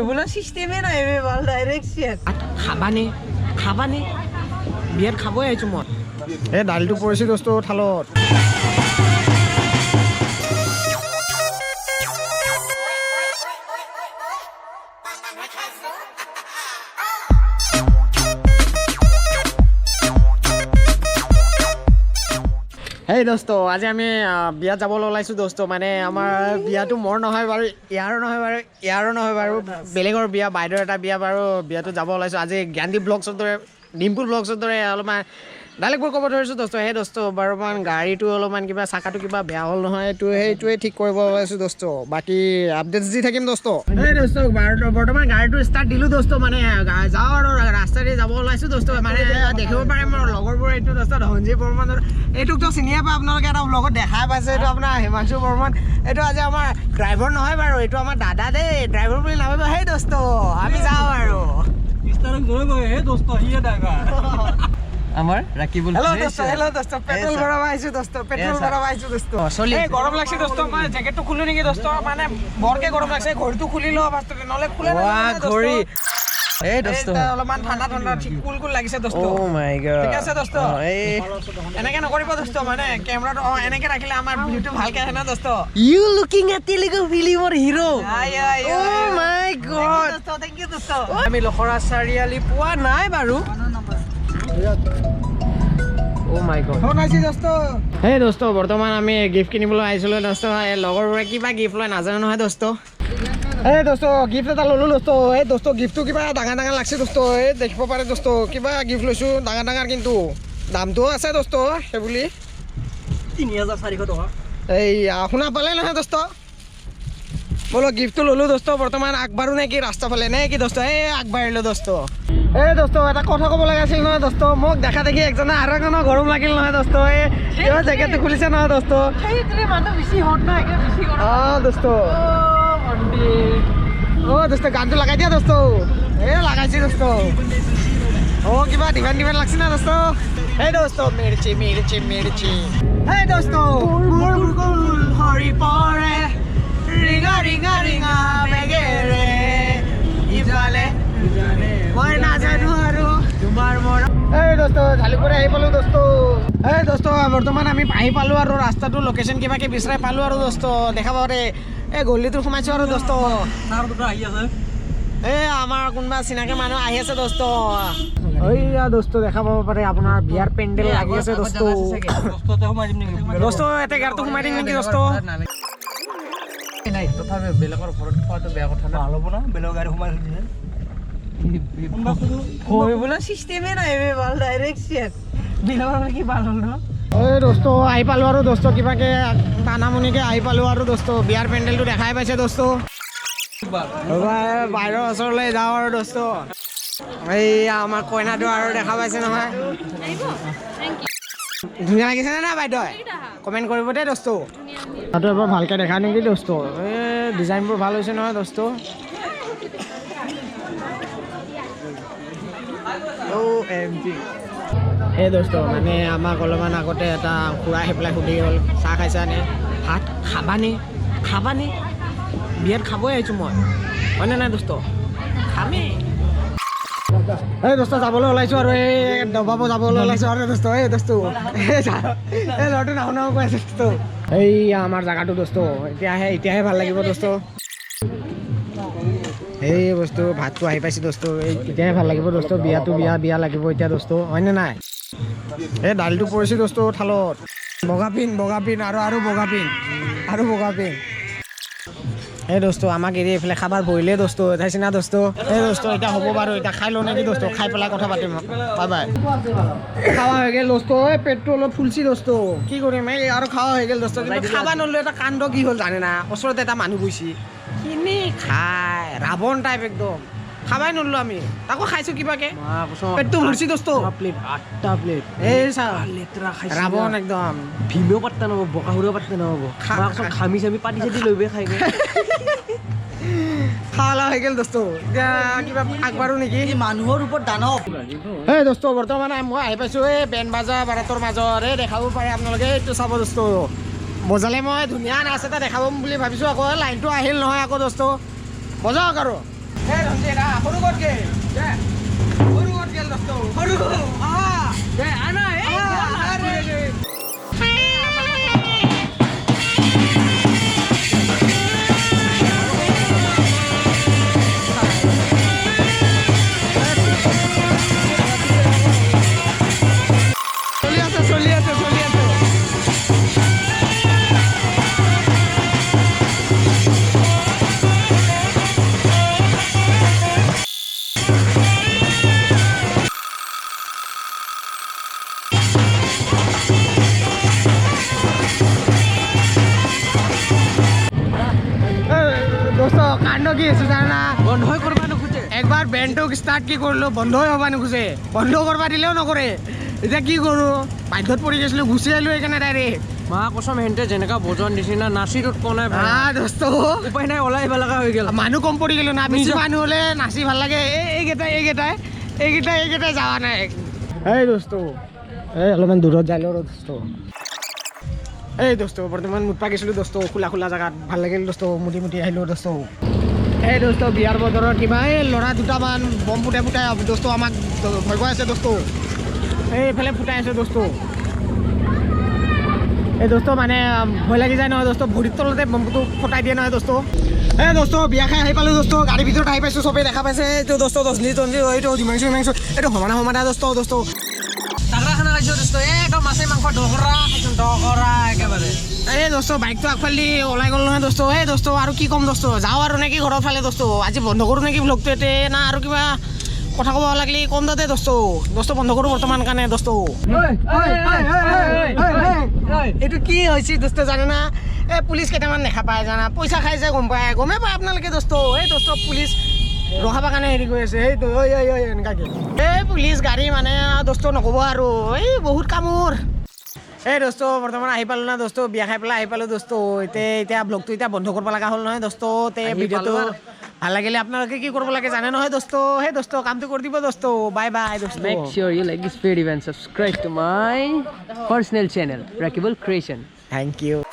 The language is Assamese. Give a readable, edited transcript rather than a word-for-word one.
বোলা চিষ্টেমে নাই ভাল ডাইৰেক্ট খাবানে খাবানে বিয়াত খাবই আহিছোঁ মই। এই দালিটো পৰিছে দোস্ত থালত। হেই দোস্ত, আজি আমি বিয়াত যাবলৈ ওলাইছোঁ দোস্ত। মানে আমাৰ বিয়াটো মোৰ নহয় বাৰু, ইয়াৰো নহয় বাৰু, ইয়াৰো নহয় বাৰু, বেলেগৰ বিয়া, বাইদেউৰ এটা বিয়া বাৰু, বিয়াটো যাব ওলাইছোঁ। আজি জ্ঞানদীপ ব্লগছৰ দৰে, ডিম্পুল ব্লগছৰ দৰে অলপমান ডাইলেক্টবোৰ ক'ব ধৰিছোঁ দোস্ত। সেই দোস্ত, বাৰু অকণমান গাড়ীটো অলপমান কিবা চাকাটো কিবা বেয়া হ'ল নহয়, এইটো সেইটোৱে ঠিক কৰিব ওলাইছোঁ দোস্ত। বাকী আপডেটছ দি থাকিম দোস্ত। এই দোস্ত, বৰ্তমান গাড়ীটো ষ্টাৰ্ট দিলোঁ দোস্ত। মানে যাওঁ আৰু ৰাস্তাৰে যাব ওলাইছোঁ দোস্ত। মানে দেখিব পাৰে মোৰ লগৰবোৰ, এইটো দোস্ত ধনজী বৰ্মন, এইটোকতো চিনিয়ে পায় আপোনালোকে, এটা ব্লগত দেখাই পাইছে। এইটো আপোনাৰ হিমাংশু বৰ্মন, এইটো আজি আমাৰ ড্ৰাইভাৰ নহয় বাৰু, এইটো আমাৰ দাদা দেই, ড্ৰাইভাৰ বুলি নাভাবিব। সেই দোস্ত, আমি যাওঁ আৰু। আমাৰ ৰাকিবুল। হেল্ল' দোস্ত, হেল্ল' দোস্ত, পেট্ৰল ভৰাব আহিছোঁ দোস্ত, পেট্ৰল ভৰাব আহিছোঁ দোস্ত। এই গৰম লাগছে দোস্ত, মই জেকেটটো খুলো নেকি দোস্ত? মানে বৰকে গৰম লাগছে, ঘড়ীটো খুলি লওঁ ফাৰ্ষ্টতে, নহ'লে খোলে নাযায় ঘড়ী। এই দোস্ত, অলপমান ঠাণ্ডা ঠাণ্ডা ঠিক কুল কুল লাগিছে দোস্ত। অ' মাই গড, ঠিক আছে দোস্ত, এনেকে নকৰিব দোস্ত, মানে কেমেৰাটো অ এনেকে ৰাখিলে আমাৰ ভিউটো ভালকে আহে না দোস্ত। You looking at Telugu ফিল্মৰ হিৰো। অ' মাই গড দোস্ত, thank U দোস্ত। আমি লখৰা চাৰিআলি পোৱা নাই বাৰু। হেই দোস্ত, বৰ্তমান আমি গিফ্ট কিনিবলৈ আহিছিলোঁ দোস্ত। এই লগৰবোৰে কিবা গিফ্ট লয় নাজানো নহয় দোস্ত। এই দোস্ত, গিফ্ট এটা ল'লোঁ দোস্ত। এই দোস্ত, গিফ্টটো কিবা ডাঙৰ ডাঙৰ লাগছে দোস্ত। এই দেখিব পাৰে দোস্ত, কিবা গিফ্ট লৈছোঁ ডাঙৰ ডাঙৰ, কিন্তু দামটোও আছে দোস্ত। সেইবুলি ৩,৪০০ টকা। এই শুনা পালে নহয় দোস্ত। বোলো গিফ্টটো ল'লোঁ দোস্ত, বৰ্তমান আগবাঢ়ো নে কি ৰাস্তা ফালে নে কি দোস্ত? এই আগবাঢ়িলোঁ দোস্ত। এই দোস্ত, এটা কথা ক'ব লগা আছিল নহয় দোস্ত। মোক দেখা দেখি একজনে আৰু এজনৰ গৰম লাগিল নহয় দোস্ত। এই কিবা জেকেটটো খুলিছে নহয় দোস্ত। অঁ দোস্ত, অ' দোস্ত, গানটো লগাই দিয়া দোস্ত। এই লগাইছে দোস্ত। অ' কিবা ডিমাণ্ড ডিমাণ্ড লাগছে না দোস্ত। এই দোস্ত, মিৰ্চি মিৰ্চি মিৰ্চি। এই দোস্ত, মোৰ বুকুল সৰি পৰে ৰিঙা ৰিঙা ৰিঙা বেগেৰে, ইফালে মই নাজানো আৰু তোমাৰ মৰম। এই দোস্ত, ঝালুকবাৰী আহি পালোঁ দোস্ত। এই দোস্ত, বৰ্তমান আমি আহি পালোঁ আৰু ৰাস্তাটো লোকেশ্যন কিবাকে বিচাৰাই পালোঁ আৰু দোস্ত। দেখা পাব দেই, এই গলিটো সোমাইছোঁ আৰু দোস্ত। এই আমাৰ কোনোবা চিনাকি মানুহ আহি আছে দোস্ত। এইয়া দোস্ত, দেখা পাব পাৰে আপোনাৰ বিয়াৰ পেণ্ডেল লাগি আছে দোস্ত। দোস্ত, এটা গাড়ীটো সোমাই দিম নেকি দোস্ত? নাই, তথাপি বেলেগৰ ঘৰত খোৱাটো বেয়া কথা না। ভাল হ'ব না, বেলেগৰ গাড়ী সোমাই থৈ দিছে। বোলা চিষ্টেমে নাই ভাল, ডাইৰেক্ট চেক। বেলেগৰ কি ভাল হ'ল ন। এই দোস্ত, আহি পালোঁ আৰু দোস্ত, কিবাকে টানামুনিকে আহি পালোঁ আৰু দোস্ত। বিয়াৰ পেণ্ডেলটো দেখাই পাইছে দোস্ত। বাহিৰৰ ওচৰলৈ যাওঁ আৰু দোস্ত। এইয়া আমাৰ কইনাটো আৰু দেখা পাইছে নহয়, ধুনীয়া লাগিছে নে নাই বাইদেউ? কমেণ্ট কৰিব দেই দোস্ত। তাতো এবাৰ ভালকৈ দেখা নেকি দোস্ত? এই ডিজাইনবোৰ ভাল হৈছে নহয় দোস্ত। OMG। এই দোস্ত, মানে আমাক অলপমান আগতে এটা খুৰা আহি পেলাই সুধি হ'ল, চাহ খাইছানে, ভাত খাবানে, খাবানে, বিয়াত খাবই আহিছোঁ মই, হয়নে নাই দোস্ত? খামেই। এই দোস্ত, যাবলৈ ওলাইছোঁ আৰু, এই দবাব যাবলৈ ওলাইছোঁ আৰু দোস্ত। এই দোস্ত, এই ল'ৰাটো নাহো নাহো কৈ আছে দোস্ত। এইয়া আমাৰ জেগাটো দোস্ত, এতিয়াহে এতিয়াহে ভাল লাগিব দোস্ত। এই বস্তু ভাতটো আহি পাইছে দোস্ত। এই এতিয়াহে ভাল লাগিব দোস্ত, বিয়াটো বিয়া বিয়া লাগিব এতিয়া দোস্ত, হয়নে নাই? এই দালিটো পৰিছে দোস্ত থালত। বগা পিন, বগা পিন আৰু আৰু বগা পিন আৰু বগা পিন। এই দোস্ত, আমাক এৰি এইফালে খাবাৰ বহিলে দোস্ত, চাইছে না দোস্ত? এই দোস্ত, এতিয়া হ'ব বাৰু, এতিয়া খাই লওঁ নেকি দোস্ত? খাই পেলাই কথা পাতিম, বাই বাই। খাৱা হৈ গ'ল দোস্ত, এই পেটটো অলপ ফুলছি দোস্ত, কি কৰিম? এই আৰু খাৱা হৈ গ'ল দোস্ত, কিন্তু খাবা নল'লে এটা কাণ্ড কি হ'ল জানে না? ওচৰতে এটা মানুহ গৈছে, কিনি খায় ৰাৱণ টাইপ একদম, খাবাই নললো আমি, তাকো খাইছোঁ কিবাকে, পেটটো ভৰছি দোস্ত। প্লেট, ৮টা প্লেট। এই চা, লেতেৰা খাইছে ৰাৱণ একদম। ভীমেও পাত্তা নহ'ব, বকাসুৰেও পাত্তা নহ'ব। খামি চামি পাতি চাতি লৈ খাই খাৱা হৈ গ'ল দোস্ত। এতিয়া কিবা আগবাঢ়ো নেকি? মানুহৰ ওপৰত দানৱ। এই দোস্ত, বৰ্তমান মই আহি পাইছোঁ এই বেণ্ড বাজা বাৰাতৰ মাজত। এই দেখাব পাৰে আপোনালোকে, এইটো চাব দোস্ত, বজালে মই ধুনীয়া নাচ এটা দেখাব বুলি ভাবিছোঁ। আকৌ লাইনটো আহিল নহয় আকৌ দোস্ত, বজাওক আৰু। চলি আছে, চলি আছে, চলি আছে। দোস্ত, কাণ্ড কি হৈছে জানা? বন্ধই কৰবা নোখোজে। একবাৰ বেণ্ডটোক ষ্টাৰ্ট কি কৰিলোঁ, বন্ধই হ'ব নোখোজে, বন্ধ কৰবা দিলেও নকৰে। এতিয়া কি কৰোঁ, বাধ্যত পৰি গৈছিলোঁ, গুচি আহিলোঁ সেইকাৰণে ডাইৰেক্ট। মা কচম, হেনতে যেনেকা বজন দিছে না, নাচি টোত কোৱা নাই ভাই। দোস্ত, উপায় নাই, ওলাই আহিব লগা হৈ গ'ল। মানুহ কম পৰি গ'লো না, বেছি মানুহ হ'লে নাচি ভাল লাগে। এই এইকেইটাই এইকেইটাই এইকেইটাই এইকেইটাই যোৱা নাই। এই দোস্ত, এই অলপমান দূৰত যাই লওঁ দোস্ত। এই দোস্ত, বৰ্তমান মুঠপা গৈছিলোঁ দোস্ত, খোলা খোলা জেগাত ভাল লাগিল দোস্ত, মুঠি মুঠি আহিলোঁ দোস্ত। এই দোস্ত, বিয়াৰ বতৰত কিবা এই ল'ৰা দুটামান বম ফুটাই ফুটাই দোস্ত আমাক ভয় খুৱাই আছে দোস্ত। এই এইফালে ফুটাই আছে দোস্ত। এই দোস্ত, মানে ভয় লাগি যায় নহয় দোস্ত, ভৰিৰ তলতে বমটো ফুটাই দিয়ে নহয় দোস্ত। এই দোস্ত, বিয়া খাই আহি পালোঁ দোস্ত, গাড়ীৰ ভিতৰত আহি পাইছোঁ, চবেই দেখা পাইছে। এইটো দোস্ত, দছনি তছনি, এইটো হিমাংশু হিমাংশু, এইটো সমানা সমানা দোস্ত। দোস্ত, তাগৰা খানা খাইছোঁ দোস্ত, একদম মাছে মাংস দগৰা খাইছোঁ, দগৰা একেবাৰে। এই দোস্ত, বাইকটো আগফালে ওলাই গ'ল নহয় দোস্ত। এই দোস্ত, আৰু কি ক'ম দোস্ত, যাওঁ আৰু নেকি ঘৰৰ ফালে দোস্ত? আজি বন্ধ কৰোঁ নেকি ব্লগটো ইয়াতে, না আৰু কিবা কথা ক'ব লাগিলে কম তাতে দোস্ত। দোস্ত, বন্ধ কৰোঁ বৰ্তমান কাৰণে দোস্ত। এইটো কি হৈছে দোস্ত জানে না? এই পুলিচ কেইটামান দেখা পায় জানা, পইচা খাই যায়, গম পায়, গমেই পায় আপোনালোকে দোস্ত। এই দোস্ত, পুলিচ ৰখাবৰ কাৰণে হেৰি কৰি আছে। সেইটো ঐ ঐ ঐ এনেকুৱাকে এই পুলিচ গাড়ী মানে দোস্ত নক'ব আৰু, এই বহুত কামোৰ। এই দোস্ত, বৰ্তমান আহি পালোঁ না দোস্ত, বিয়া খাই পেলাই আহি পালোঁ দোস্ত। এতিয়া এতিয়া ব্লগটো এতিয়া বন্ধ কৰিব লগা হ'ল নহয় দোস্ত। তে আহি ভিডিঅ'টো পালোঁ আৰু। ভাল লাগিলে আপোনালোকে কি কৰিব লাগে জানে নহয় দোস্ত? সেই দোস্ত, কামটো কৰি দিব দোস্ত। বাই বাই দোস্ত। Make sure you like this video and subscribe to my personal channel, Rakibul Creation. Thank you.